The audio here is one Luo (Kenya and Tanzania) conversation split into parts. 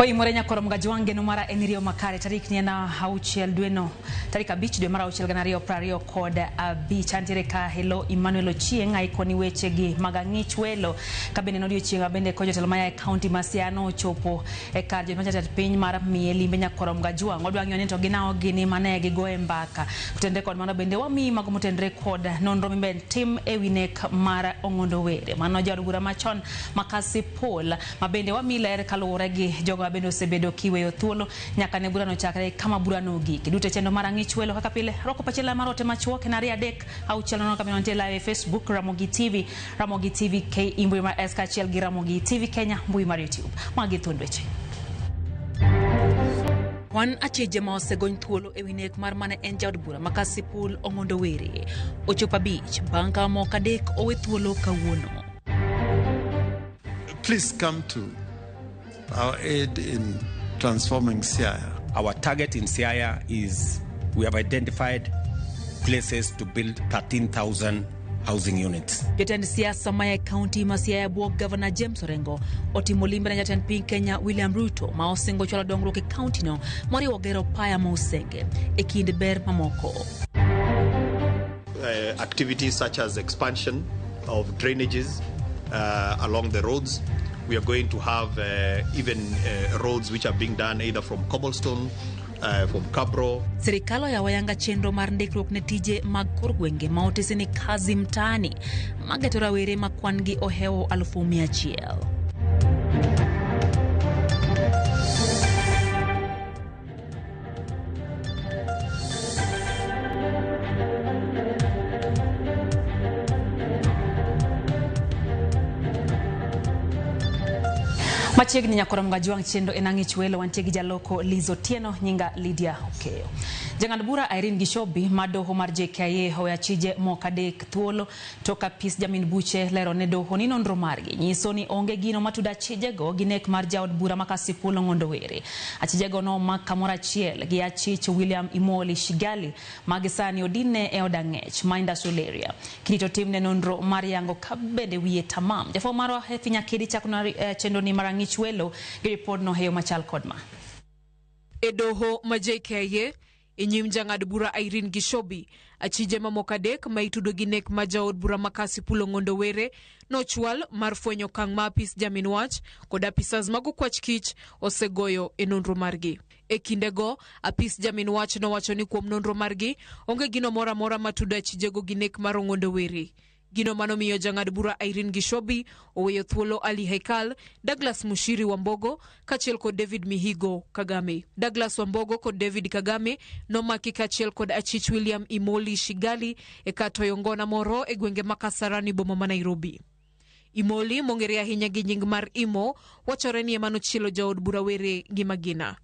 Oimore nyakoro Mgajwang' geno mara en riyo makare tarik ni en auchiel dweno tarik 5 dwe mar auchiel 2025. Antiere ka hello Emmanuel Ochieng' aikoni weche gi mag ang'ich welo ka bende nodiochieng' ma bende ko jotelo maya e kaunti ma Siaya nochopo e kar jot majatend piny mar miye limbe nyakoro Mgajwang'. Wadwa ng'iyo ni to gin gini mane gigoye mbaka. Kotenre kod mano bende wamiyi mago motenre kod nonro mibende tim ewi nek mar Ong'ondo Were. Mano jaod bura machon ma Kasipul ma bende wamiyi ler kaluwore gi jogo ma bende osebedo kiweyo thuolo nyaka ne burano chakre kama burano ogik. Duto e chenro mar ang'ich welo kaka pile rwako pachiela mar ote machuok en 2 3 6 0 kamano nitie live e Facebook Ramogi TV, Ramogi TV KE mbui mar S kaachiel gi Ramogi TV Kenya mbui mar YouTube. Magi thuond weche. Wan achije ma osegony thuolo ewi nek mar mane en jaod bura ma Kasipul Ong'ondo Were ochopo 5 bang' ka moko 3 owe thuolo kawuono. Please come to our aid in transforming Siaya. Our target in Siaya is we have identified places to build 13,000 housing units. Jotend siasa maya e kaunti ma Siaya buok Governor James Orengo otimo limbe ne jatend piny Kenya William Ruto ma osingo chwalo dongruok e kaunti no moriwo gero paya ma Usenge e kind ber mamoko. Activities such as expansion of drainages along the roads. We are going to have even roads which are being done either from cobblestone, from Cabro. Sirikal oyawo yanga chenro mar ndikruok ne tije mag kor gwenge ma otese ni Kazi Mtaani mageto rawere ma kwan gi ohewo 100,000. Machiegni nyakoro Mgajwang' chenro en ang'ich welo wantie gi jaloko Liz Otieno nyinga Lydia Okeyo. Jang'ad bura Irene Gishobi ma doho mar JKIA oweyo achije moko 3 thuolo tok apis jamin buche lero ne doho ni nonro margi nyiso ni onge gino matudo achijego gi nek mar jaod bura ma Kasipul Ong'ondo Were. Achijego nomak kamoro achiel gi achich William Imoli Shigali ma gi sani odinne e od ang'ech ma Industrial Area. Kirito timne nonro mar yango ka bende wiye tamam. Jafwambo marwa Hefi Nyakedi chako chenro ni mar ang'ich welo gi ripod no heyo machal kod ma. E doho ma JKIA e nyim jang'ad bura Irene Gishobi, achije mamoko 3 ma itudo gi nek ma jaod bura ma Kasipul Ong'ondo Were nochwal mar fwenyo okang' ma apis jamin wach kod apisas mag okwach kich osegoyo e nonro margi. E kindego, apis jamin wach nowacho ni kuom nonro margi onge gino moro amora matudo achijego gi nek mar Ong'ondo Were. Gino manomiyo jang'ad bura Irene Gishobi oweyo thuolo Ali Haikal, Douglas Mushiri Wambogo kaachiel kod David Mihigo Kagame. Douglas Wambogo kod David Kagame nomaki kaachiel kod achich William Imoli Shigali e kar toyo ngona moro e gwenge ma Kasarani boma ma Nairobi. Imoli mong'ere ahinya gi nying mar Imo wachore ni ema nochielo jaod bura Were gi magina.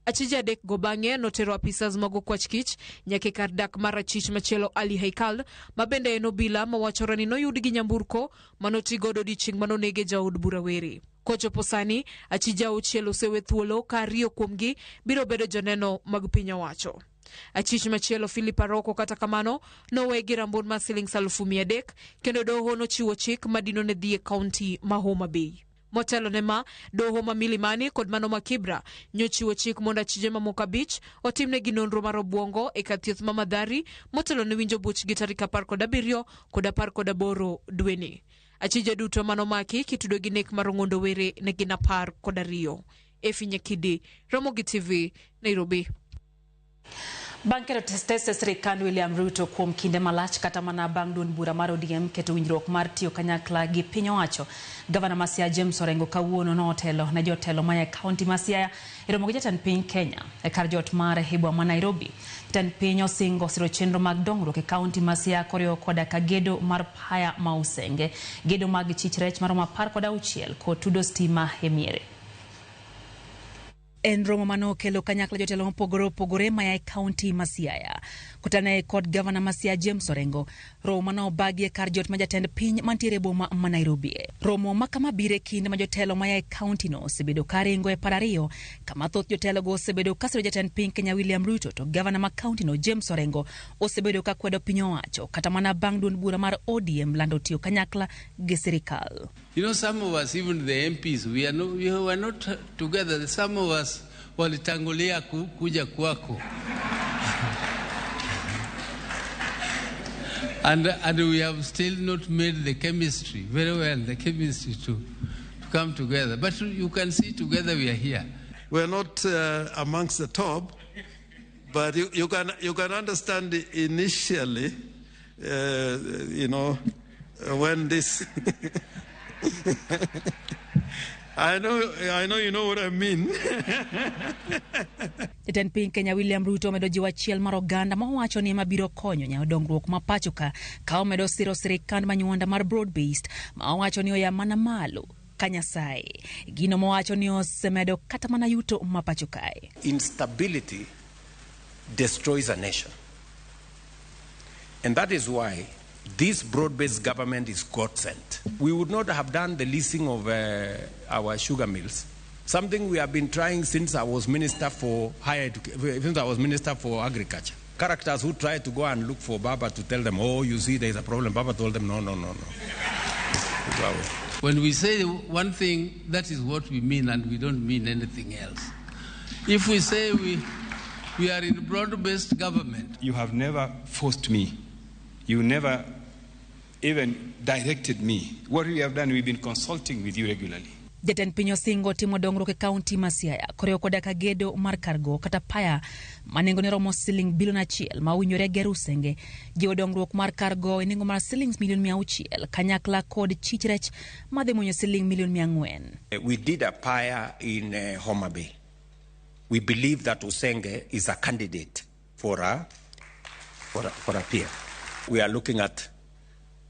Achije 3 go bang'e notero apisas mag okwach kich nyaka e kar dak mar achich machielo Ali Haikal ma bende en obila mawachore ni noyud gi nyamburko manotigodo odiechieng' manonege jaod bura Were. Kochopo sani, achije 6 osewe thuolo ka 2 kuomgi biro bedo joneno mag piny owacho. Achich machielo Philip Aroko kata kamano nowe gi rambun mar siling 300,000 kendo doho nochiwo chik madino ne dhi e kaunti ma Homa Bay. Motelo ne ma, doho ma Milimani kod mano ma Kibra nyochiwo chik mondo achije mamoko 5 otimnegi nonro mar obwongo e kar thieth ma Mathari motelo ne winjo buchgi tarik 17 kod 18 dweni. Achije duto manomaki kitudo gi nek mar Ong'ondo Were ne gin 12. Efi Nyakidi, Ramogi TV, Nairobi. Bang' keto tese sirikand William Ruto kuom kinde malach kata mana bang' duond bura mar ODM keto winjruok mar tiyo kanyakla gi piny owacho, Gavana ma Siaya James Orengo kawuono notelo ne jotelo maya e kaunti ma Siaya e romo gi jatend piny Kenya e kar jot mare e boma ma Nairobi. Jatend piny osingo siro chenro mag dongruok e kaunti ma Siaya koriwo koda ka gedo mar paya ma Usenge, gedo mag chich rech maromo 16 kod tudo stima e miere. En romo mane okelo kanyakla jotelo mopogore opogore maya e kaunti ma Siaya. Kotane kod gavana ma Siaya James Orengo, romo mane obagi e kar jot ma jatend piny mantiere e boma ma Nairobi. Romo ma kama biro e kinde ma jotelo maya e kaunti no osebedo ka ringo e par ariyo, kama thoth jotelogo osebedo ka siro jatend piny Kenya William Ruto, to gavana ma kaunti no James Orengo osebedo ka kwedo piny owacho kata mana bang' duond bura mar ODM lando tiyo kanyakla gi sirikal. You know, some of us, even the MPs, we are not, we were not together. Some of us walitangulia kuja kwako. And we have still not made the chemistry very well, the chemistry to come together. But you can see together we are here. We are not amongst the top, but you can understand initially, you know, when this... I know you know what I mean. Jatend piny Kenya William Ruto omedo jiwo achiel mar oganda ma owacho ni ema biro konyo nyayo dongruok ma pacho ka omedo siro sirikand manyuonda mar broad based ma owacho ni oya mana malo ka Nyasaye. Gino mowacho ni osemedo kata mana yuto ma pacho kae. Instability destroys a nation. And that is why this broad-based government is God-sent. We would not have done the leasing of our sugar mills, something we have been trying since I was minister for higher education, since I was minister for agriculture. Characters who tried to go and look for Baba to tell them, oh, you see, there is a problem. Baba told them, no, no, no, no. When we say one thing, that is what we mean, and we don't mean anything else. If we say we are in broad-based government. You have never forced me. You never even directed me. What we have done, we've been consulting with you regularly. Jatend piny osingo timo dongruok e kaunti ma Siaya koriwo koda ka gedo mar kar go kata paya ma nengone romo siling bilion 1 ma owinjore ger Usenge, jiwo dongruok mar kar go e nengo mar siling milion 600 kanyakla kod chich rech madhi muonyo siling milion 400. We did a paya in Homa Bay. We believe that Usenge is a candidate for a pier. We are looking at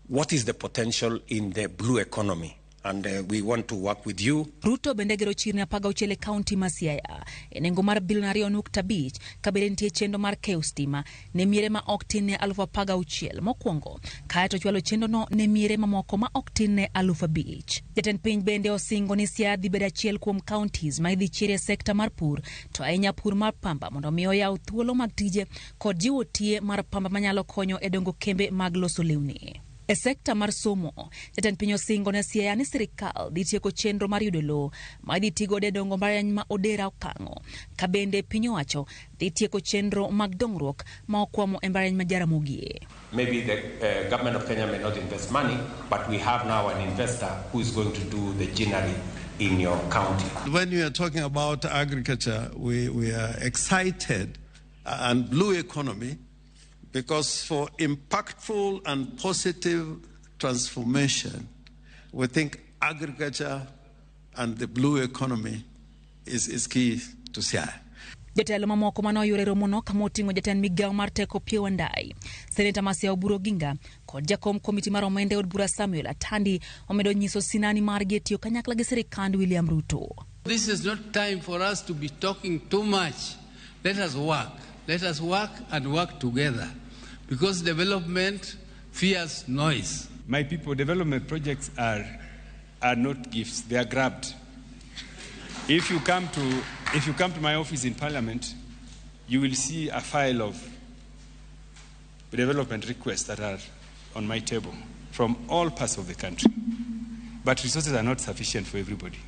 what is the potential in the blue economy, and we want to work with you. Ruto bende gero chirni 16 e kaunti ma Siaya e nengo mar bilion 2.5 ka bende nitie chenro mar keyo stima ne miere ma ok tin ne 16,000 mokwongo, kaeto chwalo chenrono ne miere mamoko ma ok tin ne 5,000. Jatend piny bende osingo ni Siaya dhi bedo achiel kuom counties ma idhi chiere e sekta mar pur, to ahinya pur mar pamba, mondo mi oyaw thuolo mag tije kod jiwo tiye mar pamba manyalo konyo e dongo kembe mag loso lewni. E sekta mar somo, jatend piny osingo ne Siaya ni sirikal dhi tieko chenro mar yudo lowo ma idhi ti godo e dongo mbalariany ma Odera Okang'o, ka bende piny owacho dhi tieko chenro mag dongruok ma okwamo e mbalariany ma Jaramogi. Maybe the government of Kenya may not invest money, but we have now an investor who is going to do the ginnery in your county. When we are talking about agriculture, we are excited and blue economy, because for impactful and positive transformation, we think agriculture and the blue economy is key to Siaya. Jotelo mamoko mane oyuoro e romono kama oting'o jatend migawo mar teko Opiyo Wandayi, Seneta ma Siaya Oburu Oginga kod jakom komiti mar omenda e od bura Samuel Atandi omedo nyiso sinani margi e tiyo kanyakla gi sirikand William Ruto. This is not time for us to be talking too much. Let us work. Let us work and work together, because development fears noise. My people, development projects are not gifts, they are grabbed. If you come to my office in Parliament, you will see a file of development requests that are on my table from all parts of the country. But resources are not sufficient for everybody.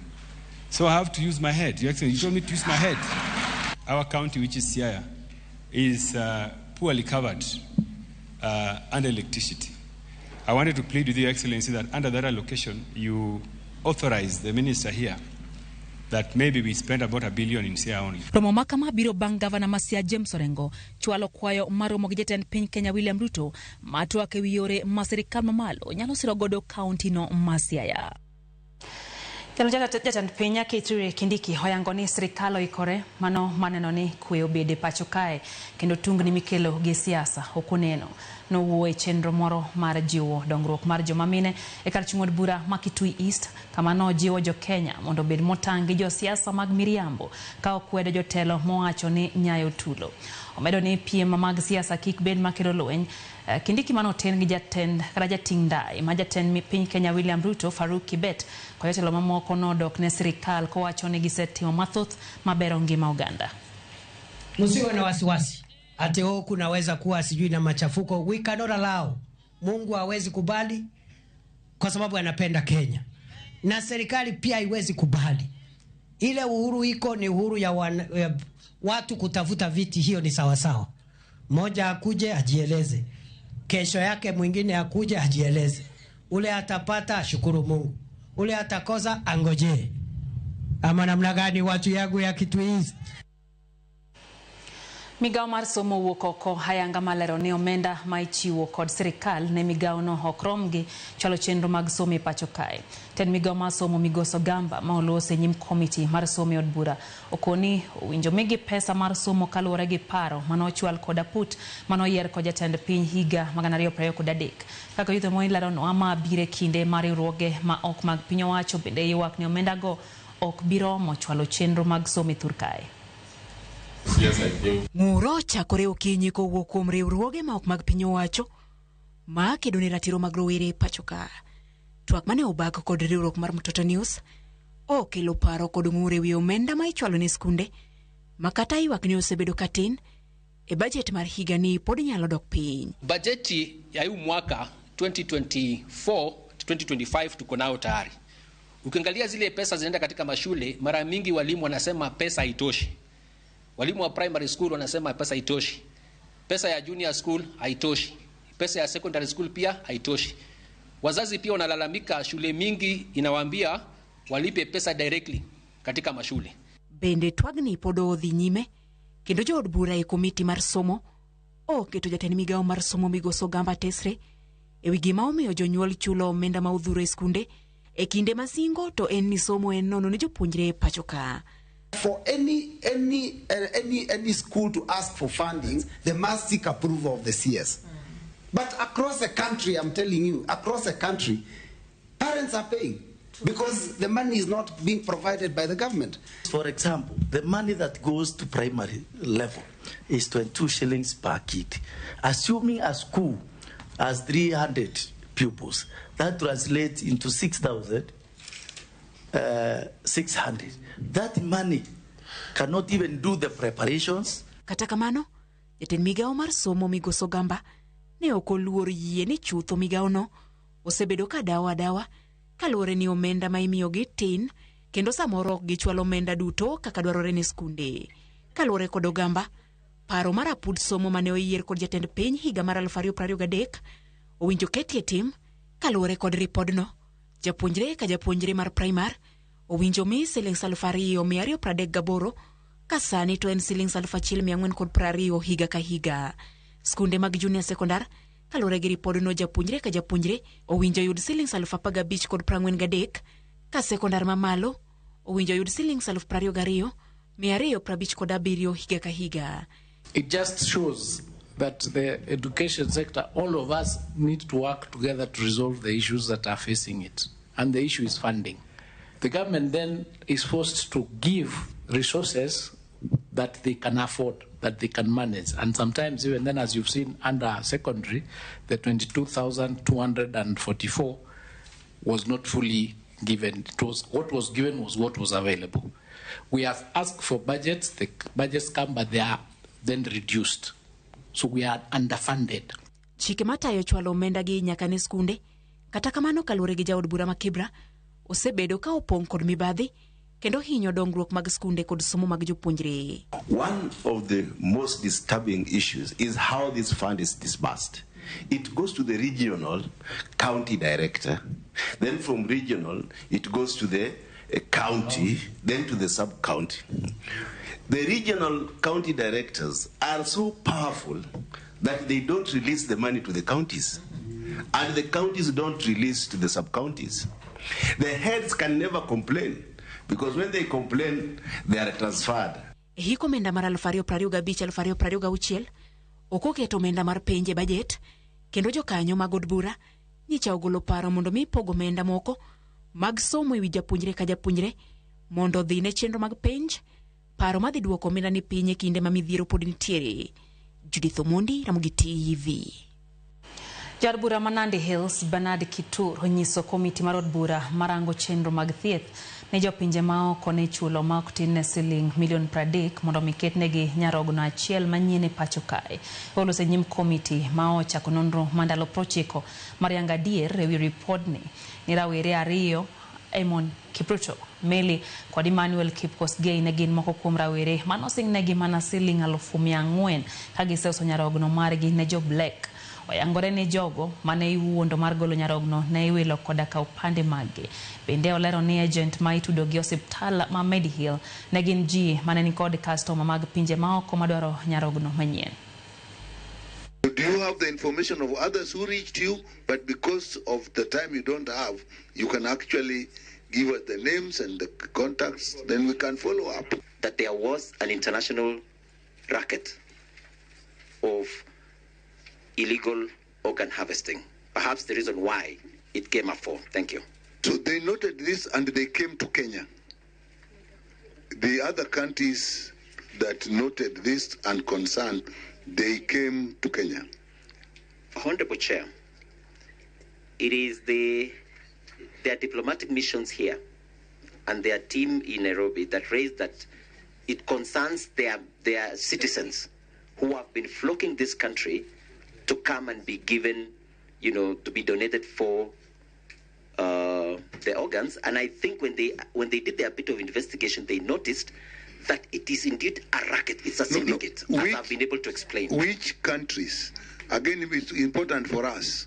So I have to use my head. Your Excellency, you told me to use my head. Our county, which is Siaya, is poorly covered under electricity. I wanted to plead with Your Excellency that under that allocation, you authorize the minister here that maybe we spend about $1 billion in Siaya only. Romo ma kama biro bang' gavana ma Siaya James Orengo chwalo kwayo mar romo gi jatend piny Kenya William Ruto ma twak ewi yore ma sirikal mamalo nyalo siro godo kaunti no ma Siaya. Jatend piny Kithure Kindiki oyango ni sirikal oikore mano maneno ni kwe obede pacho kae kendo tungni mikelo gi siasa ok oneno. Nowuoyo e chenro moro mar jiwo dongruok mar joma mine e kar chung' od bura ma Kitui East kama nojiwo jo Kenya mondo obed motang' gi josiasa mag miriambo ka okwedo jotelo mowacho ni nyayo tulo. Omedo ni piem mag siasa kik bed makelo lweny. Kindiki manoten gi jatend kata jating' ndai ma jatend piny Kenya William Ruto, Farouk Kibet kod jotelo mamoko nodok ne sirikal kowacho ni gisetimo mathoth mabero ngima oganda. Msiwe na wasiwasi ati oh, kunaweza kuwa sijui na machafuko. We cannot allow. Mungu hawezi kubali kwa sababu anapenda Kenya, na serikali pia haiwezi kubali. Ile uhuru iko ni uhuru ya watu kutafuta viti, hiyo ni sawasawa. Mmoja akuje ajieleze, kesho yake mwingine akuje ajieleze. Ule atapata ashukuru Mungu, ule atakosa angojee. Ama namna gani, watu yangu ya Kitui East? Migawo mar somo owuok oko ayanga malero ni omenda ma ichiwo kod sirikal ne migawono ok romgi chwalo chenro mag somo e pacho kae. Tend migawo mar somo Migosi Ogamba ma oloso e nyim komiti mar somo e od bura okoni owinjo migi pesa mar somo kaluwore gi paro manochwal kod aput manoyier kod jatend piny higa 2023. Kaka Yutho Moi leronwa ma biro e kinde ma riwruoge ma ok mag piny owacho bende ywak ni omenda go ok bi romo chwalo chenro mag somo e thur kae. Ng'uro ochakore okinyi kowuok kuom riwruoge ma ok mag piny owacho ma kedo ne ratiro mag rowere e pacho ka. Twak mane obag kod riwruok mar Mtoto News okelo paro kod ng'ur ewi omenda ma ichwalo ne skunde ma kata ywak ni osebedo katin e bajet mar higani pod nyalo dok piny. Bajeti ya huu mwaka 2024 2025 tuko nayo tayari. Ukiangalia zile pesa zinaenda katika mashule, mara mingi walimu wanasema pesa haitoshi. Walimu wa primary school wanasema pesa haitoshi. Pesa ya junior school haitoshi. Pesa ya secondary school pia haitoshi. Wazazi pia wanalalamika, shule mingi inawaambia walipe pesa directly katika mashule. Bende twagni pod odhi nyime kendo jood bura e komiti mar somo oketo jatend migawo mar somo Migosi Ogamba tesre ewi gima omiyo jonyuol chulo omenda ma odhuro e skunde e kinde ma singo to en ni somo en nono ne jopuonjre e pacho ka. For any school to ask for funding, they must seek approval of the CS. But across the country, I'm telling you, across the country, parents are paying because the money is not being provided by the government. For example, the money that goes to primary level is 22 shillings per kid. Assuming a school has 300 pupils, that translates into 6,600. That money cannot even do the preparations. Kata kamano, jatend migawo mar somo Migosi Ogamba ne ok oluor yie ni chutho migawono osebedo ka dawo adawa kaluwore ni omenda ma imiyogi tin kendo samoro ok gichwal omenda duto kaka dwarore ne skunde. Kaluwore kod Ogamba, paro mar apud somo mane oyier kod jatend piny higa mar 2023 owinjo ketie tim kaluwore kod ripodno. Japuonjre ka japuonjre mar primar owinjo mi siling 2,238 ka sani to en siling 1,420 higa ka higa. Skunde mag junior secondar kaluwore gi ripodno japuonjre ka japuonjre owinjo yud siling 15,043 ka sekondar mamalo owinjo yud siling 22,257 higa ka higa. It just shows that the education sector, all of us need to work together to resolve the issues that are facing it. And the issue is funding. The government then is forced to give resources that they can afford, that they can manage. And sometimes even then, as you've seen under secondary, the 22,244 was not fully given. It was, what was given was what was available. We have asked for budgets, the budgets come, but they are then reduced. So we are underfunded. Chike matayo chwalo omenda gi nyaka ne skunde, kata kamano kaluwore gi jaod bura ma Kibra, osebedo ka opong' kod mibadhi kendo hinyo dongruok mag skunde kod somo mag jopuonjre. One of the most disturbing issues is how this fund is disbursed. It goes to the regional county director, then from regional it goes to the county, then to the sub-county. The regional county directors are so powerful that they don't release the money to the counties. And the counties don't release to the sub-counties. The heads can never complain, because when they complain, they are transferred. E hik omenda mar 2025 2026 ok oketo omenda mar penj e bajet kendo jokanyo mag od bura nyicha ogolo paro mondo mi pog omenda moko mag somo ewi japuonjre ka japuonjre mondo odhi ne chenro mag penj paro madhi duoko omenda ni piny e kinde ma midhiero pod nitiere. Judith Omondi, Ramogi TV. Jaod bura ma Nandi Hills Bernard Kitur onyiso komiti mar od bura marango chenro mag thieth ni jopinje maoko ne chulo ma ok tin ne siling milion 30 mondo mi ketnegi nyarogno achiel manyien e pacho kae. Oloso e nyim komiti ma ochako nonro ma ndalo 90 mar yango adier ewi ripodni ni rawere ariyo Amon Kipruto Meli kod Emmanuel Kipkosgei ne gin moko kuom rawere manosingnegi mana siling 400,000 ka giseuso nyarogno margi ne jo Black. Oyangore ni jogo mane iwuondo mar golo nyarogno ne iwilo koda ka opande maggi. Bende olero ni agent ma itudo gi osiptal ma Medihill ne gin ji mane nikod kastoma mag pinje maoko madwaro nyarogno manyien. Do you have the information of others who reached you, but because of the time you don't have, you can actually give us the names and the contacts, then we can follow up. That there was an international racket of illegal organ harvesting. Perhaps the reason why it came up for. Thank you. So they noted this and they came to Kenya. The other countries that noted this and concerned, they came to Kenya. Honorable Chair, it is their diplomatic missions here and their team in Nairobi that raised that it concerns their citizens who have been flocking this country to come and be given, you know, to be donated for the organs. And I think when they did their bit of investigation, they noticed that it is indeed a racket. It's a syndicate, as I've been able to explain. Which countries? Again, it's important for us.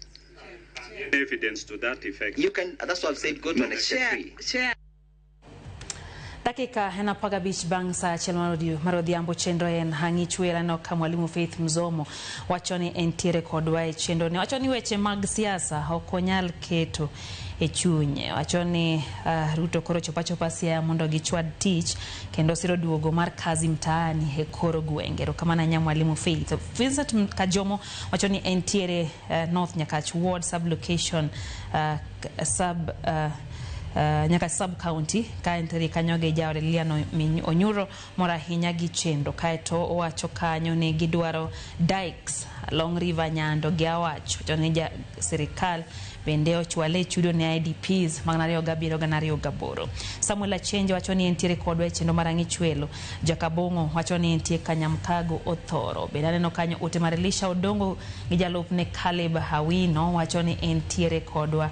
Evidence to that effect. You can. That's what I've said. Go to Annexure 3. Dakika en 15 bang' saa achiel mar odhiambo chenro en Ang'ich Wer. Aneno ka Mwalimu Faith Mzomo wacho ni entiere kodwa e chenro ni. Wacho ni weche mag siasa ok onyal keto e chunye. Wacho ni Ruto koro chopa chopa Siaya mondo gichwad tich kendo siro duogo mar kazi mtaani e kor gwenge. Erokamano ahinya Mwalimu Faith. Vincent Kajomo wacho ni entiere North Nyakach Ward sub-location Nyakach sub county ka entiere kanyo gi jaode Lilian Onyuro mor ahinya gi chenro. Kaeto owacho kanyo ni gidwaro dikes along River Nyando gi Awach. Wacho ni sirikal bende ochwale chudo ne IDPs mag 2007 2008. Samuel Achenje wacho ni entiere kodwa e chenro mar Ang'ich Welo. Jakabong'o wacho ni entie Kanyamkago Othoro. Bende aneno kanyo ote mar Elisha Odongo gi jalupne Caleb Hawino wacho ni entiere kodwa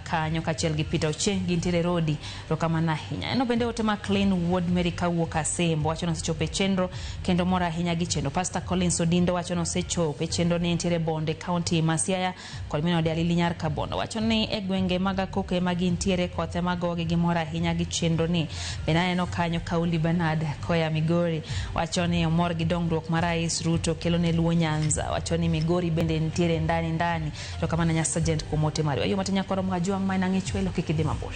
kanyo kachiel gi Peter Ochieng gintiere Rodi. Erokamano ahinya. Eno bende ote ma Clean Wuod Mary kawuok Asembo wacho ni osechopo e chenro kendo mor ahinya gi chenro. Pastor Collins Odindo wacho ni osechopo e chenro ni entiere Bonde County ma Siaya kod min ode Alili Nyar Kabondo wacho ni e gwenge mag Akoko ema gintiere kothe magogi gi mor ahinya gi chenro ni. Bende aneno kanyo Kauli Bernard koya Migori wacho ni omor gi dongruok mar Rais Ruto kelo ne Luo Nyanza. Wacho ni Migori bende nitiere ndani ndani. Erokamano ahinya Sergeant kuom ote mari. Ayo matin nyakoro Mwajwang' ma en Ang'ich Welo kik idhi mabor.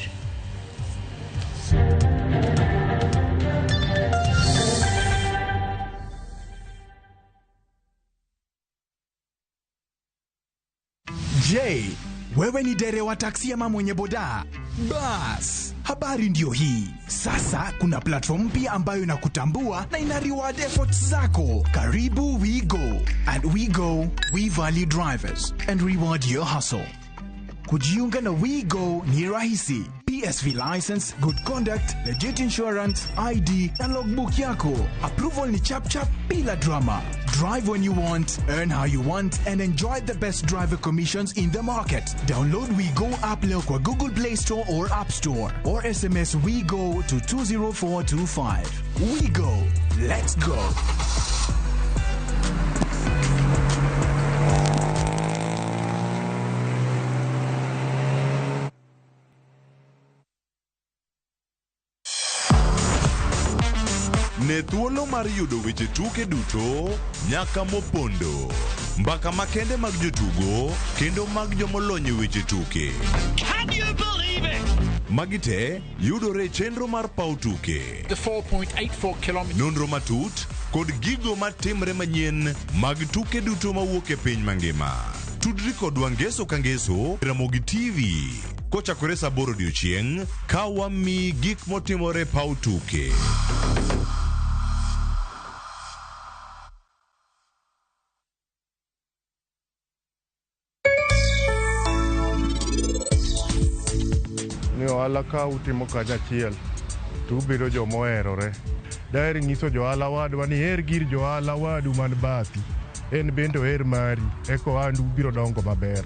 Je, wewe ni dereva taksi ama mwenye boda? Bas, habari ndio hii. Sasa kuna platform mpya ambayo inakutambua na ina reward efforts zako. Karibu WeGo. At WeGo, we value drivers and reward your hustle. Kujiunga na WeGo ni rahisi. PSV license, good conduct, legit insurance, ID na logbook yako. Approval ni chap chap bila drama. Drive when you want, earn how you want, and enjoy the best driver commissions in the market. Download WeGo app leo kwa Google Play Store or App Store, or SMS WeGo to 20425. WeGo. Let's go. Ne thuolo mar yudo weche tuke duto nyaka mopondo. Mbaka makende mag jotugo kendo mag jomolony e weche tuke. Can you believe it? Magi te yudore e chenro mar paw tuke. The 4.84 kilometers. Nonro matut kod gigo matimre manyien mag tuke duto mawuok e piny mangima. Tudri kodwa ngeso ka ngeso Ramogi TV kochakore saa 8 odiochieng' ka wamiyi gik motimore e paw tuke. Ni ohala ka utimo kanyachiel to ubedo joma oherore. Daher nyiso johala wadwa ni her gir johala wadu man bathi, en bende oher mari, eka ohandu biro dongo maber.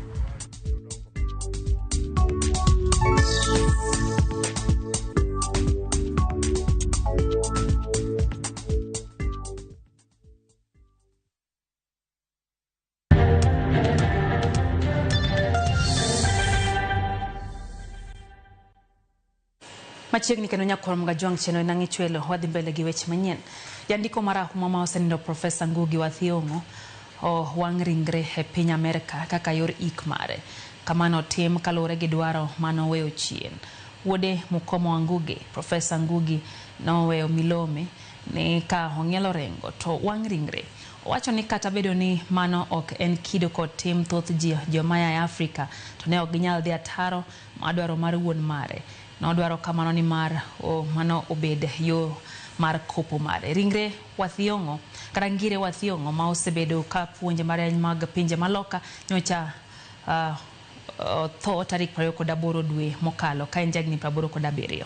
Machiegni kendo nyakwar Mgajwang' cheno en ang'ichwelo wadhi mbele gi weche manyien. Jandiko marahuma ma osenindo Profesa Ngugi wa Thiong'o owang' ringre e piny Amerka kaka yor ik mare. Kamano tim kaluwore gi dwaro manoweyo chien. Wuode Mukomo wa Ngugi, Profesa Ngugi noweyo milome ni ka ong'ielo rengo to wang' ringre. Owacho ni kata bedo ni mano ok en kido kod tim thoth ji joma ya e Afrika to ne ok ginyal dhi ataro mar dwaro mar wuon mare. Nodwaro kamano ni mar mano obed yo mar kopo mare. Ringre wa Thiong'o kata Ngire wa Thiong'o ma osebedo ka puonje marieny mag pinje maloka nyocha tho tarik 28 dwe mokalo ka en jahigni 87.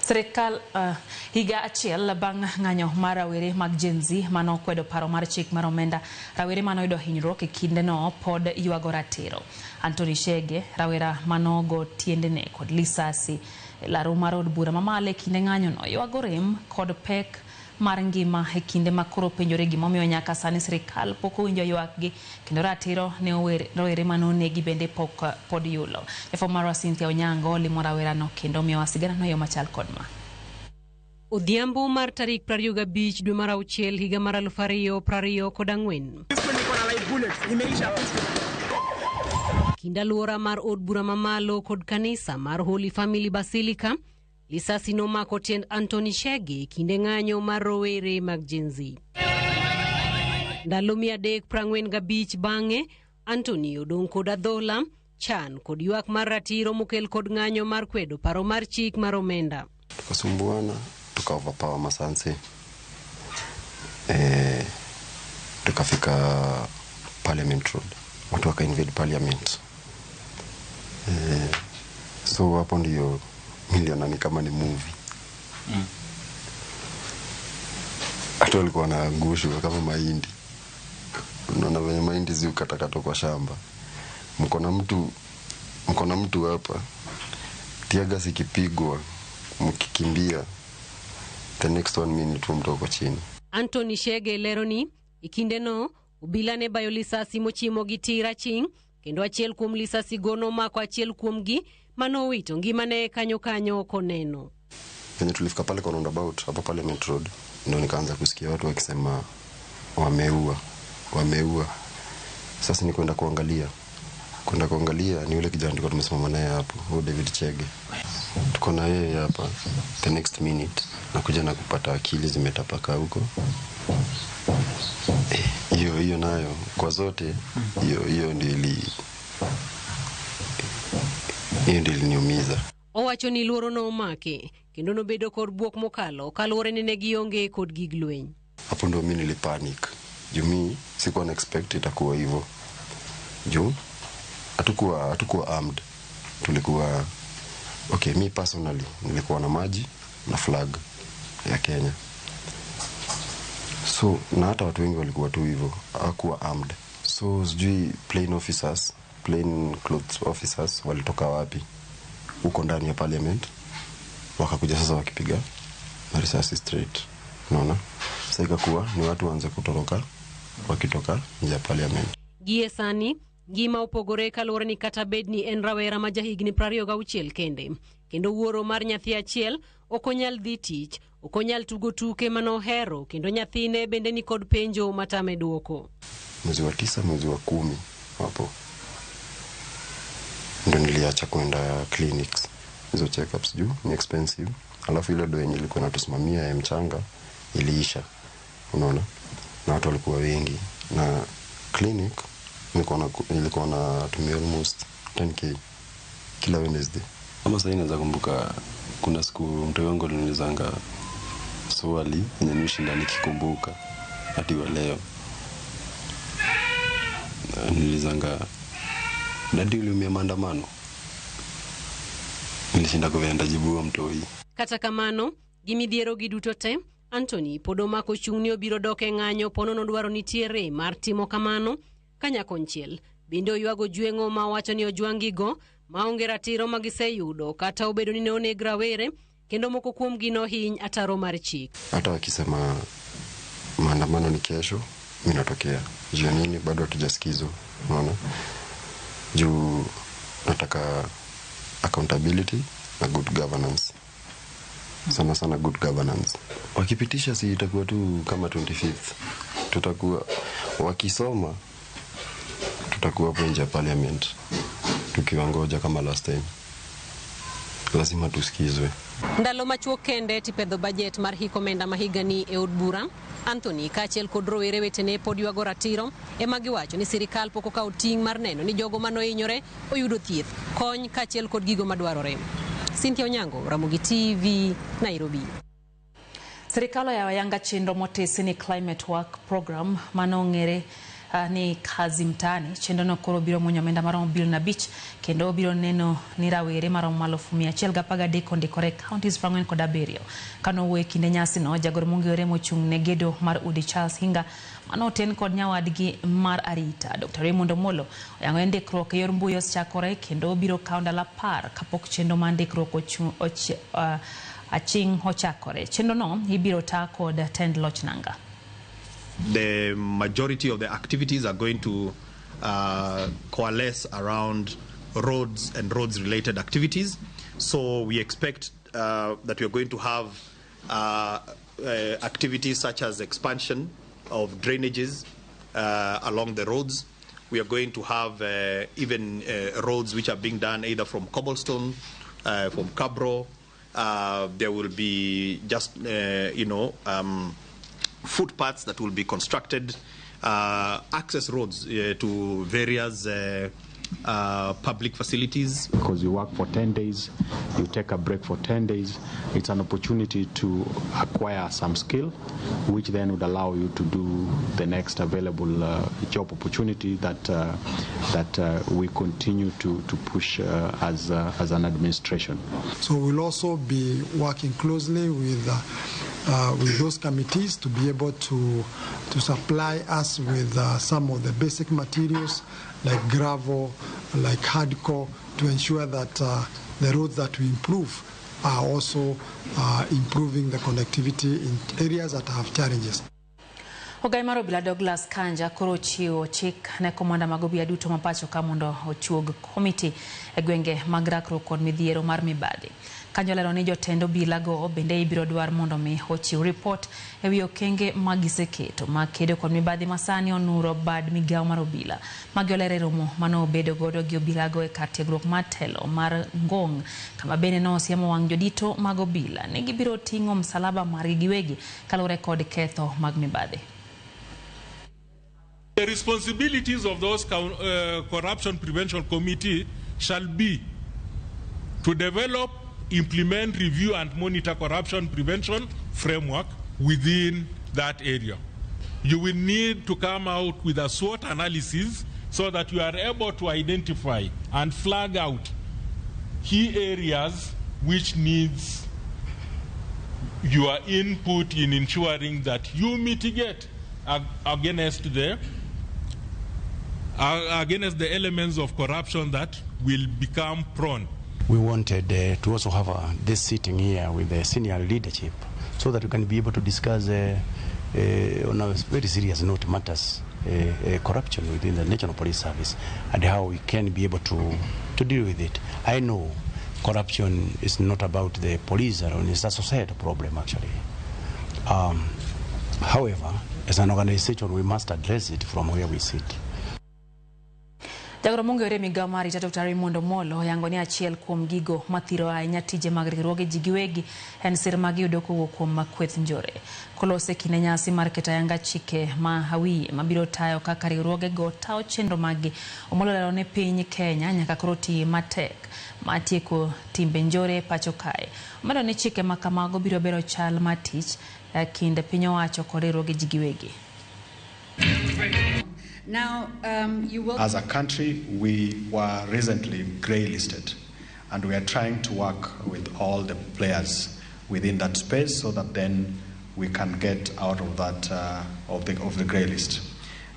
Sirikal higa achiel bang' ng'anyo mar rawere mag Gen Z manokwedo paro mar chik mar omenda, rawere manoyudo hinyruok e kindeno pod ywago ratiro. Anthony Shege, rawera manogo tiendene kod lisasi e laro mar od bura mamalo e kinde ng'anyono, ywago rem kod pek mar ngima e kinde ma koro penjore gimomiyo nyaka sani sirikal pok owinjo ywakgi kendo ratiro ne rowere manonegi bende pod yulo. Jafwambo marwa Cynthia Onyango limo rawerano kendo miyowa siganano e yo machal kod ma. Odhiambo mar tarik 25 dwe mar auchiel higa mar 2024. Kind alwora mar od bura mamalo kod kanisa mar Holy Family Basilica, lisasi nomako tiend Anthony Shege kinde ng'anyo mar rowere mag Gen Z. Ndalo 345 bang'e, Anthony odong' kod adhola, chan kod ywak mar ratiro mokel kod ng'anyo mar kwedo paro mar chik mar omenda. Tukasumbuana, tuka overpower masanse. Tukafika Parliament Road. Watu waka invade Parliament. So hapo ndio niliona ni kama ni movie. Hata walikuwa wanaangushwa kama mahindi. Unaona venye mahindi zi ukatakatwa kwa shamba. Mko na mtu hapa. Tear gas ikipigwa, mkikimbia, the next 1 minute mtu uko chini. Anthony Shege lero ni e kindeno obila ne bayo lisasi mochimo gi tir aching' kendo achiel kuom lisasi go nomako achiel kuomgi manowito ngimane kanyo kanyo koneno. Venye tulifika pale kwa roundabout hapo Parliament Road, ndio nikaanza kusikia watu wakisema wameua, wameua. Sasa ni kwenda kuangalia. Kwenda kuangalia ni yule kijana tulikuwa tumesimama naye hapo, huyo David Chege. Tuko na yeye hapa, the next minute nakuja na kupata akili zimetapaka huko. Hiyo nayo kwa zote, hiyo ndio iliniumiza. Owacho ni luoro nomake kendo nobedo kod buok mokalo kaluwore ni ne gionge kod gig lweny. Hapo ndio mimi nilipanic. Juu mimi sikuwa na expect itakuwa hivyo. Juu hatukuwa armed. Tulikuwa okay, mi personally nilikuwa na maji na flag ya Kenya. So na hata watu wengi walikuwa tu hivyo, hawakuwa armed. So sijui plain clothes officers walitoka wapi huko ndani ya parliament, wakakuja sasa wakipiga marisasi straight. Unaona? Sasa ikakuwa ni watu waanze kutoroka wakitoka nje ya parliament. Gie sani ngima opogore kaluwore ni kata bed ni en rawera ma jahigni 26 kende kendo wuoro mar nyathi achiel ok onyal dhi tich, ok onyal tugo tuke manohero kendo nyathine bende ni kod penjo matame duoko. Mwezi wa 9, mwezi wa 10 hapo ndo niliacha kwenda clinics, hizo checkups juu ni expensive, alafu ile do yenye ilikuwa inatusimamia ya mchanga iliisha, unaona, na watu walikuwa wengi, na clinic nilikuwa natumia almost 10k kila Wednesday. Kama sasa naweza kumbuka kuna siku mtu wangu aliniulizanga swali yenye nishinda nikikumbuka hadi wa leo. Nilizanga, dadi uliumia maandamano? Nilishinda kuenda jibu mtoi. Kata kamano, gimidhiero gi duto te, Anthony pod omako chung' ni obiro dok e ng'anyo ponono dwaro nitiere mar timo kamano kanyakonchiel. Bende oywago jweng'o ma wacho ni ojwang'igo maonge ratiro ma giseyudo kata obedo ni ne oneg rawere kendo moko kuomgi nohiny ataro mar chik. Hata wakisema maandamano ni kesho, mimi natokea. Juu nini bado hatujasikizwa, unaona? Juu nataka accountability na good governance. Sana sana good governance. Wakipitisha si itakuwa tu kama 25th. Tutakuwa wakisoma tutakuwa hapo nje ya parliament tukiwangoja kama last time. Lazima tusikizwe. Ndalo machuok kende tipedho bajet mar hik omenda ma higani e od bura, Anthony kaachiel kod rowere wetene pod ywago ratiro ema giwacho ni sirikal pok okawo ting' mar neno ni jogo manohinyore oyudo thieth, kony kaachiel kod gigo madwarore. Cynthia Onyango, Ramogi TV, Nairobi. Sirikal oyawo ayanga chenro motesi ni Climate Work Program manong'ere ni Kazi Mtaani. Chenrono koro biro muonyo omenda maromo bilion 5 kendo biro neno ni rawere maromo 113,000 ondikore e counties 47. Kanowuoyo e kinde nyasino, jagoro mong'ere mochung' ne gedo mar udi Charles Hinga manoten kod nyawadgi mar arita Dr. Raymond Omolo oyango ni ndikruok e yor mbui osechakore kendo biro kawo ndalo 10 kapok chenro mar ndikruok aching' ochakore. Chenrono ibiro ta kod tend loch nanga. The majority of the activities are going to coalesce around roads and roads-related activities. So we expect that we are going to have activities such as expansion of drainages along the roads. We are going to have even roads which are being done either from cobblestone, from cabro. There will be just, footpaths that will be constructed, access roads to various public facilities. Because you work for 10 days, you take a break for 10 days. It's an opportunity to acquire some skill, which then would allow you to do the next available job opportunity that we continue to push as an administration. So we'll also be working closely with those committees to be able to supply us with some of the basic materials like gravel, like hardcore, to ensure that the roads that we improve are also improving the connectivity in areas that have challenges. Ogai mar obila Douglas Kanja koro ochiwo chik ne komanda mag obila duto ma pacho ka mondo ochuog komiti e gwenge mag rakruok kod midhiero mar mibadhi. Kanja olero ni jotend obila go bende ibiro dwar mondo mi ochiw ripot ewi okenge ma giseketo mag kedo kod mibadhi masani onuro bad migawo mar obila. Magi olero e romo mane obedo godo gi obilago e kar tiegruok mar telo mar Ngong, kama bende nosiemo wang' jodito mag obila ni gibiro ting'o msalaba margi giwegi kaluwore kod ketho mag mibadhi. The responsibilities of those corruption prevention committee shall be to develop, implement, review and monitor corruption prevention framework within that area. You will need to come out with a SWOT analysis so that you are able to identify and flag out key areas which needs your input in ensuring that you mitigate against the elements of corruption that will become prone. We wanted to also have this sitting here with the senior leadership so that we can be able to discuss on a very serious note matters corruption within the National Police Service and how we can be able to deal with it. I know corruption is not about the police alone, it's a societal problem actually. However, as an organization, we must address it from where we sit. Jagoro mong'ere migawo mar arita Dr. Raymond Omolo oyango ni achiel kuom gigo mathiro ahinya tije mag riwruoge ji giwegi en sir magiyudo kowuok kuom kweth njore. Kolose e kinde nyasi mar keto ayanga chike ma hawiye mabiro tayo kaka riwruogego tayo chenro maggi, Omolo olero ni piny Kenya nyaka koro ti matek mar tieko timbe njore pacho kae. Omedo ni chike ma kamago biro bero chal mar tich e kind piny owacho kod riwruoge ji giwegi. Now, you will. As a country, we were recently grey listed, and we are trying to work with all the players within that space so that then we can get out of that of the grey list.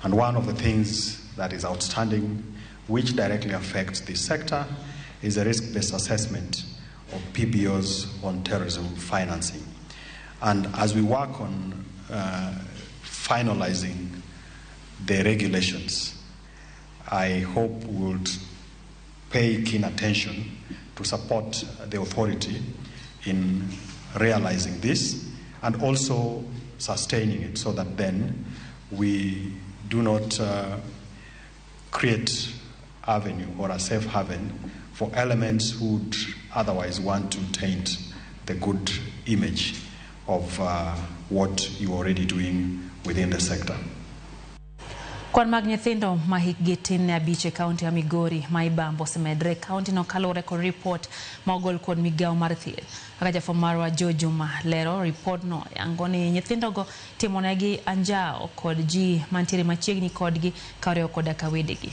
And one of the things that is outstanding, which directly affects this sector, is a risk-based assessment of PBOs on terrorism financing. And as we work on finalizing the regulations, I hope we would pay keen attention to support the authority in realizing this and also sustaining it so that then we do not create avenue or a safe haven for elements who would otherwise want to taint the good image of what you're already doing within the sector. Kwan mag nyithindo ma hikgi tin ne 5 e kaunti ya Migori ma Ibambo osemedre e kaunti no kaluwore kod ripot ma ogol kod migawo mar thieth. Kaka jafwambo marwa Joe Juma lero, ripodno yango ni nyithindogo timonegi anjawo kod ji mantiere machiegni kodgi ka oriwo koda ka wedegi.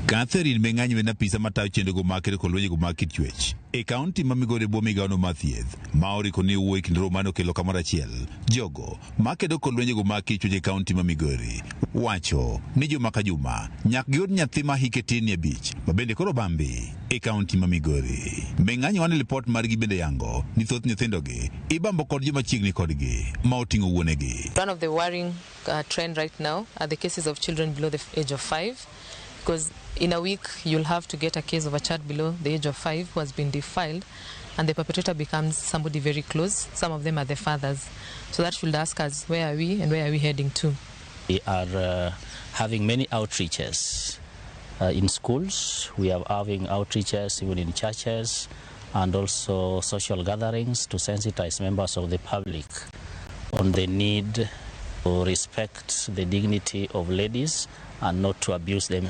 Catherine Meng'anyi en apisa matayo chenrogo mag kedo kod lwenjego mag kit chwech e kaunti ma Migori e bwo migawono mar thieth ma oriko ni owuoyo e kind romo mane okelo kamoro achiel jogo makedo kod lwenjego mag kit chwech e kaunti ma Migori wacho ni juma ka juma nyaka giyud nyathi ma hike tin ne 5 ma bende koro bambi e kaunti ma Migori. Meng'anyi wane lipot margi bende yango ni thoth nyithindogi ibambo kod joma chiegni kodgi ma oting'o wuonegi. One of the worrying trend right now are the cases of children below the age of 5, because in a week you'll have to get a case of a child below the age of 5 who has been defiled, and the perpetrator becomes somebody very close. Some of them are the fathers. So that should ask us, where are we and where are we heading to? We are having many outreaches in schools. We are having outreaches even in churches and also social gatherings to sensitize members of the public on the need to respect the dignity of ladies and not to abuse them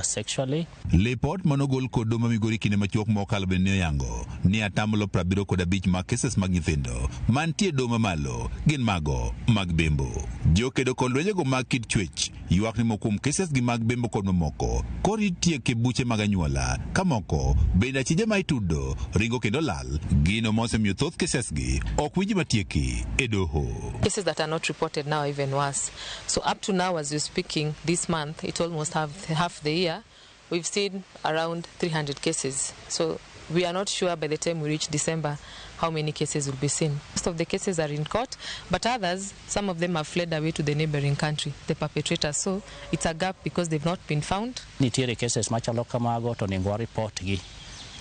sexually. Lipot manogol kod doho ma Migori kinde machuok mokalo bende ne oyango ni 75% mag cases mag nyithindo mantie doho mamalo gin mago mag bembo. Jokedo kod lwenjego mag kit chwech ywak ni moko kuom cases gi mag bembo kod mamoko koro itieko e buche mag anyuola ka moko bende achije ma itudo ringo kendo lal, gino mosemiyo thoth cases gi ok winji matieki e doho. Cases that are not reported now are even worse. So up to now, as we're speaking, this month, it's almost half the year, we've seen around 300 cases. So we are not sure by the time we reach December how many cases will be seen. Most of the cases are in court, but others, some of them have fled away to the neighboring country, the perpetrators. So it's a gap because they've not been found. Nitiere cases machalo kamago to onego report gi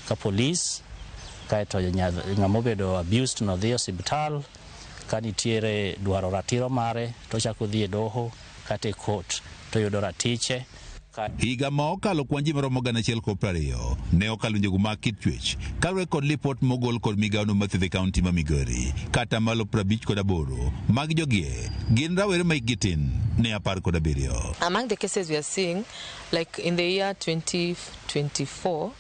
ka police, kaeto ng'ama obedo abused no dhi osiptal, ka nitiere dwaro ratiro mare to chako dhi e doho kata e court to yudo ratiche. Higa ma okalo kwan ji maromo 1,020 ne okalo winjogo mag kit chwech kaluwore kod lipot mogol kod migawono mar thieth e kaunti ma Migori. Kata malo 58 mag jogie gin rawere ma hikgi tin ne 17. Among the cases we are seeing, like in the year 2024,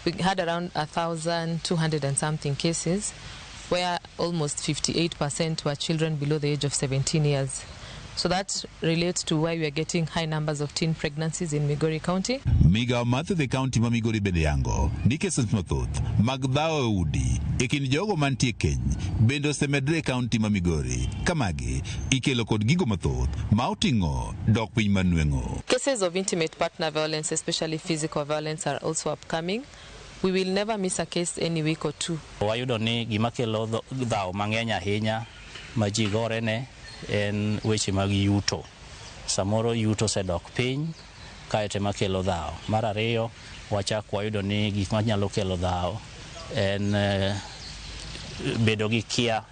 we had around 1,200 and something cases, where almost 58% were children below the age of 17 years. So that relates to why we are getting high numbers of teen pregnancies in Migori County. Migawo mar thieth e kaunti ma Migori bende yango ni cases mathoth mag dhawo e udi e kind jogo mantie keny bende osemedre e kaunti ma Migori. Kamagi ikelo kod gigo mathoth ma oting'o dok piny mar nweng'o. Cases of intimate partner violence, especially physical violence, are also upcoming. We will never miss a case any week or two. Wayudo ni gima kelo dhawo mang'eny ahinya ma ji gorene en weche mag yuto. Samoro yuto osedok piny, kaeto ema kelo dhawo. Mar ariyo, wachak wayudo ni gik manyalo kelo dhawo en bedo gi kia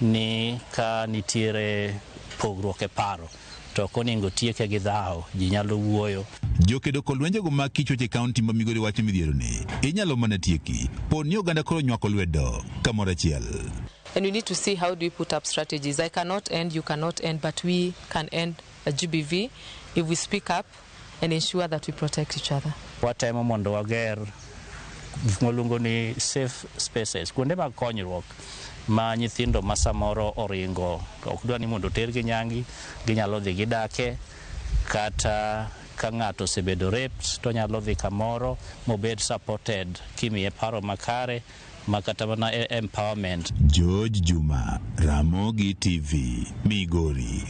ni ka nitiere pogruok e paro to ok onego tieke gi dhawo, ji nyalo wuoyo. Jokedo kod lwenjego mag kichoche kaunti ma Migori wacho midhiero ni inyalo mana tieki po ni oganda koro nywako lwedo kamoro achiel. And we need to see how do we put up strategies. I cannot end, you cannot end, but we can end a GBV if we speak up and ensure that we protect each other. Watemo mondo wager gik mwaluongo ni safe spaces, kuonde mag konyruok ma nyithindo ma samoro oringo ok dwa ni mondo otergi nyangi, ginyalo dhi gidake, kata ka ng'ato osebedo raped to nyalo dhi kamoro mobed supported kimiye paro makare ma kata mana empowerment. George Juma, Ramogi TV, Migori.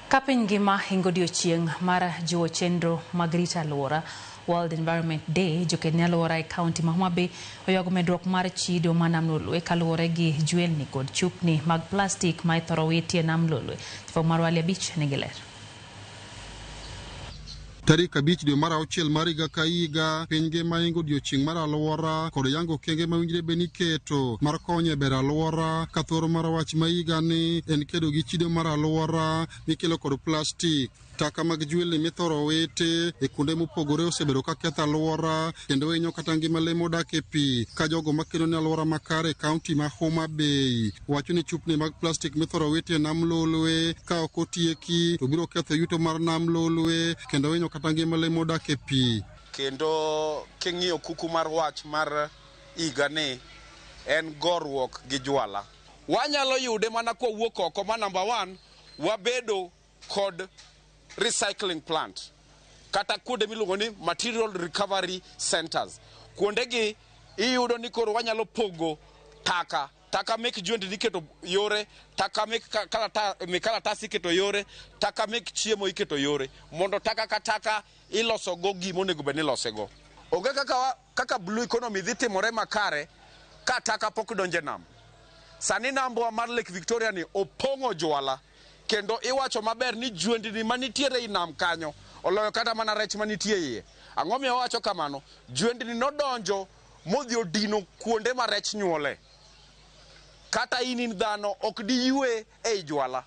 Ka piny ngima hingo odiochieng' mar jiwo chenro mag rito alwora, World Environment Day, joked ne alwora e kaunti ma Homa Bay oywago medruok mar chido ma Nam Lolwe kaluwore gi jwelni kod chupni mag plastik ma ithoro witi e Nam Lolwe. Jafwambo marwa Ali Abich nigi ler. Tarik 5 dwe mar auchiel mar higa ka higa, piny ngima ingo odiochieng' mar alwora kod yango okenge mawinjre bed ni iketo mar konyo e bero alwora, ka thoro mar wach ma higa ni en kedo gi chido mar alwora mikelo kod plastik. Taka mag jwelni mithoro witi e kuonde mopogore osebedo ka ketho alwora kendo hinyo kata ngima lee modak e pi, ka jogo makedo ne alwora makare e kaunti ma Homa Bay wacho ni chupni mag plastik mithoro witi e Nam Lolwe ka ok otieki to biro ketho yuto mar Nam Lolwe kendo hinyo kata ngima lee modak e pi. Kendo king'iyo kuku mar wach mar higani en goruok gi jwala. Wanyalo yude mana kwawuok oko ma number 1 wabedo kod recycling plant kata kuonde miluongo ni material recovery centers. Kuondegi iyudo ni koro wanyalo pogo taka, taka mek jwendni iketo yore, taka mek kalatas iketo yore, taka mek chiemo iketo yore, mondo taka ka taka iloso go gima onego bed ni ilosego. Onge kaka blue economy dhi timore makare ka taka pok donje nam. Sani nambwa mar Lake Victoria ni opong'o jwala, kendo iwacho maber ni jwendni manitiere i nam kanyo oloyo kata mana rech manitie iye. Ang'o miyo wawacho kamano? Jwendni nodonjo modhi odino kuonde ma rech nyuole. Kata in dhano ok diyue ei jwala.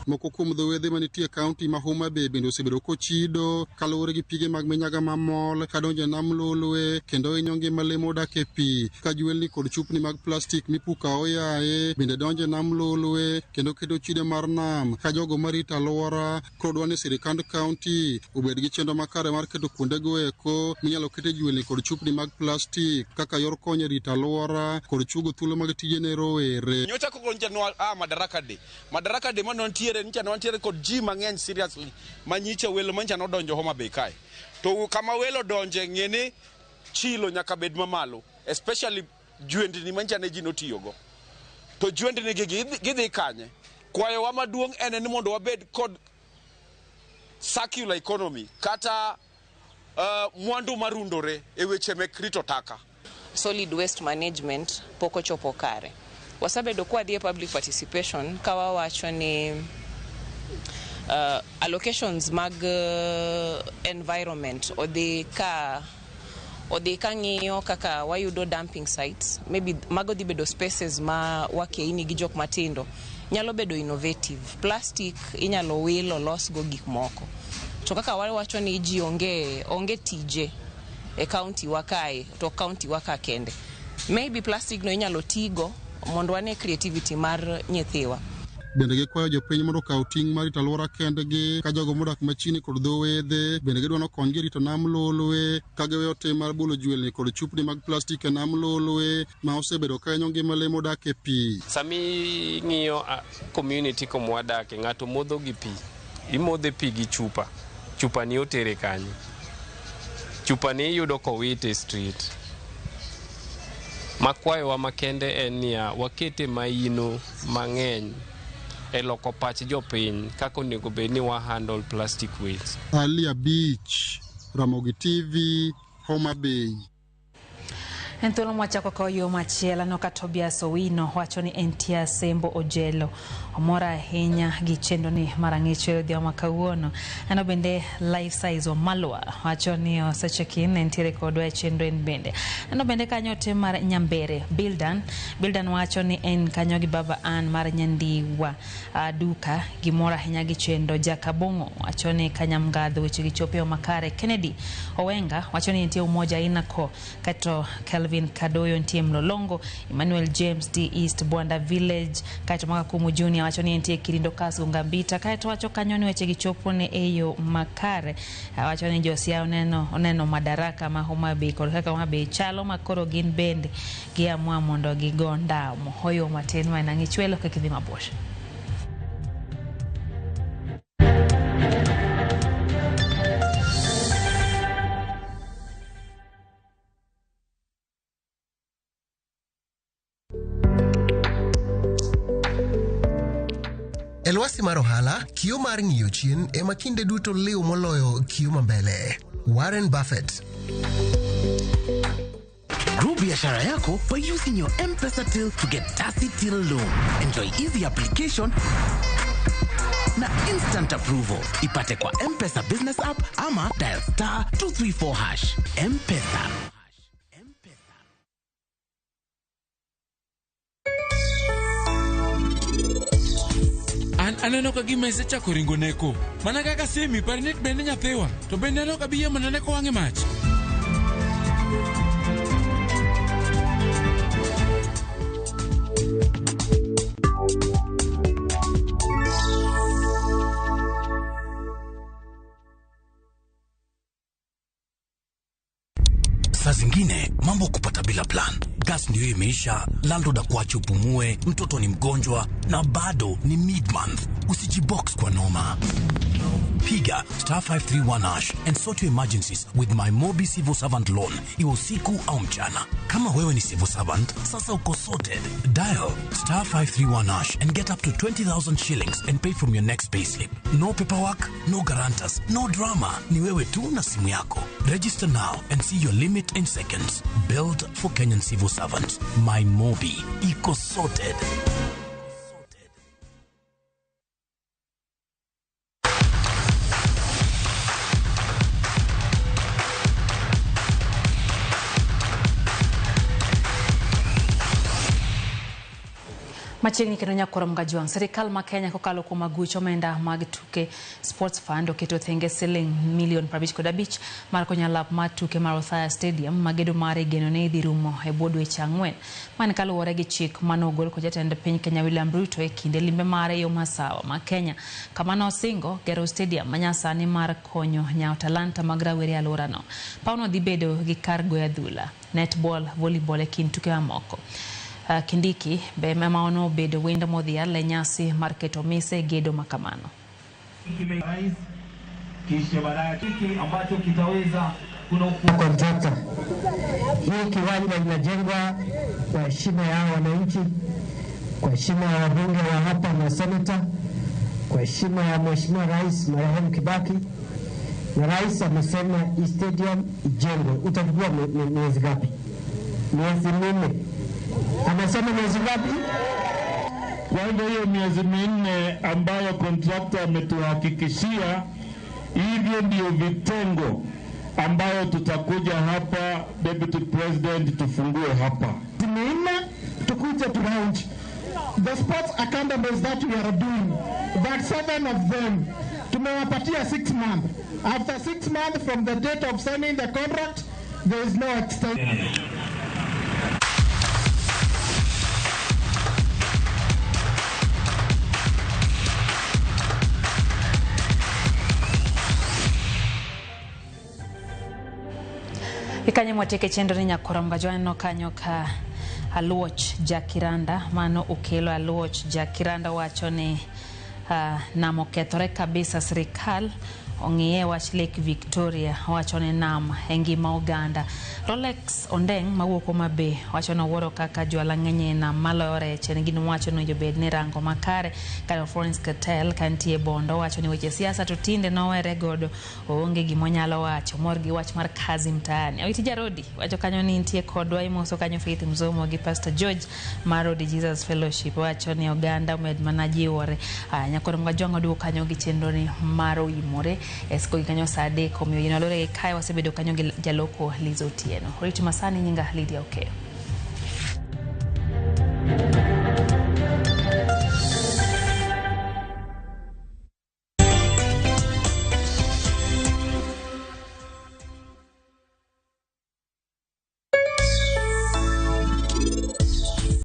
Moko kuom dho wedhe manitie e kaunti ma Homa Bay bende osebedo kochido kaluwore gi pige mag minyaga mamol kadonjo e Nam Lolwe kendo hinyo ngima lee modak e pi, ka jwelni kod chupni mag plastik mipuko aoyaye bende donjo e Nam Lolwe kendo keto chido mar nam, ka jogo marito alwora koro dwa ni sirikand kaunti obed gi chenro makare mar keto kuondego eko minyalo kete jwelni kod chupni mag plastik kaka yor konyo e rito alwora kod chugo thuolo mag tije ne rowere. Nyocha koko nyicha nwa Madaraka Day. Madaraka Day mane wantiere nyicha ne wantiere kod ji mang'eny seriously manyicha welo manyicha nodonjo Homa Bay kae. To kama welo donje ng'e ni chilo nyaka bed mamalo, especially jwendni manyicha ne ji notiyogo. To jwendni gi gidhi kanye? Kwayowa maduong' en ni mondo wabed kod circular economy kata mwandu marundore e weche mek rito taka. Solid waste management pok ochopo kare. Wasebedo kwa dhie public participation ka wawacho ni allocations mag environment odhi ka ng'iyo kaka wayudo dumping sites, maybe mago dhi bedo spaces ma wakeini gi jok matindo nyalo bedo innovative. Plastic inyalo wil olos go gik moko. To kaka wawacho ni ji onge tije e county wa kae, to county wa ka kende, maybe plastic no inyalo tigo mondo wane creativity mar nyithiwa. Bende gikwayo jopiny mondo okaw ting' mar rito alwora kendgi, ka jogo modak machiegni kod dho wedhe bende gidwa nokonygi rito Nam Lolwe, ka giweyo tim mar bolo jwelni kod chupni mag plastik e Nam Lolwe ma osebedo ka hinyo ngima lee modak e pi. Sami ng'iyo community kuma wadake, ng'ato modho gi pi, imodhe pi gi chupa, chupa ni otere kanye? Chupa ni iyudo kowite e street. Makwayowa makende en niya, wakete maino mang'eny e loko pach jopiny kaka onego bed ni wa handle plastic waste. Ali Abich, Ramogi TV, Homa Bay. En thuolo mwachako ko yo machielo aneno ka Tobias Owino wacho ni entie Asembo Ojelo omor ahinya gi chenro ni mar ang'ich e odhiambo ma kawuono. Aneno bende Life Size Omalwa wacho ni osecheck in, entiere kodwa e chenro en bende. Aneno bende kanyo ote mar Nyambere Bildan. Bildan wacho ni en kanyo gi Baba Ann mar Nyandiwa duka gimor ahinya gi chenro. Jakabong'o wacho ni Kanyamgadho weche gi chopo e yo makare. Kennedy Owenga wacho ni entie Umoja Inako kaeto Kelvin Kadoyo nitie Mlolongo, Emmanuel James D East Bwanda Village, kaeto Makakumu Junior wacho ni entie Kirindo Kasgo Ngambita, kaeto wacho kanyo ni weche gi chopo ne e yo makare. Wacho ni Josia oneno madaraka ma Homa Bay kod kaka Homa Bay chalo ma koro gin bende giamua mondo gigo ndamo. Hoyo matin ma en ang'ichwelo kik idhi mabor. E lwasi mar ohala, kio mar ng'iyo chien ema kinde duto liw moloyo kio ma mbele. Warren Buffett. Grow biashara yako by using your M-Pesa till to get Tasi Till Loan. Enjoy easy application na instant approval. Ipate kwa M-Pesa business app ama dial *234#. M-Pesa. An aneno ka gima isechako ringo neko. Mana kaka Simi, par ni bende nyathiwa. To bende aneno ka biye mana neko wang'e mach. Saa zingine mambo kupata bila plan. Gas ndio imeisha, landlord akuache upumue, mtoto ni mgonjwa na bado ni mid month. Usijibox kwa noma. Piga *531# and sort your emergencies with my Mobi Civil Servant Loan, iwe usiku au mchana. Kama wewe ni civil servant, sasa uko sorted. Dial *531# and get up to 20,000 shillings and pay from your next payslip. No paperwork, no guarantors, no drama. Ni wewe tu na simu yako. Register now and see your limit in seconds. Build for Kenyan civil servants. My Mobi. Iko sorted. Machiegni kendo nyakoro Mgajwang', sirikal ma Kenya kokalo kuom aguch omenda mag tuke Sports Fund oketo thenge siling milion 55 mar konyo lap mar tuke mar Othaya Stadium ma gedo mare igeno ni idhi rumo e bwo dweche 4. Mano kaluwore gi chik manogol kod jatend piny Kenya William Ruto e kinde limbe mare yo masawa ma Kenya, kama nosingo gero stadium manyasani mar konyo nyawo talanta mag rawere e alworano. Pawno dhi bedo gi kar goyo adhula, netball, volleyball e kind tuke mamoko. Kindiki be ema onobedo wendo modhial e nyasi mar keto mise e gedo makamano. Kontrakta, hii kiwanja inajengwa kwa heshima ya wananchi, kwa heshima ya wabunge wa hapa na seneta, kwa heshima ya Mheshimiwa Rais marehemu Kibaki. Na rais amesema hii stadium ijengwe. Utachukua miezi ngapi? Miezi 4. Amesema miezi ngapi? Kwa hivyo hiyo miezi 4 ambayo kontrakta ametuhakikishia, hivyo ndio vitengo ambayo tutakuja hapa Deputy President tufungue hapa. Minne tukuje tu launch the sports academies that we are doing, that 7 of them tumewapatia 6 months. After 6 months from the date of signing the contract, there is no extension. Ikanye mwatieke chenro ni nyakoro Mgajwang' no kanyo ka Aluoch Jakiranda mano okelo Aluoch Jakiranda wacho ni nam okethore kabisa, sirikal ong'iye wach Lake Victoria, wacho ni nam e ngima oganda. Rolex Ondeng mawuok Homa Bay wacho ni owuoro kaka jwala ng'eny e nam maloyo rech, en gino mowacho ni owinjo bed ni rango makare. Kare Florence Ketel kantie Bondo wacho ni weche siasa to tinde nowere godo, oonge gimonyalo wacho, mor gi wach mar kazi mtaani. Awiti Jarodi wacho kanyo ni nitie kodwa, imoso kanyo Faith Mzomo gi Pastor George mar Odi Jesus Fellowship, wacho ni oganda omed mana jiwore. Aya, nyakoro Mwajwang' oduogo kanyo gi chenro ni mar oimore e siko gi kanyo saa 3, omiyo yien walore gi kae wasebedo kanyo gi jaloko Liz Otieno. Rit masani, nyinga Lydia Okeyo.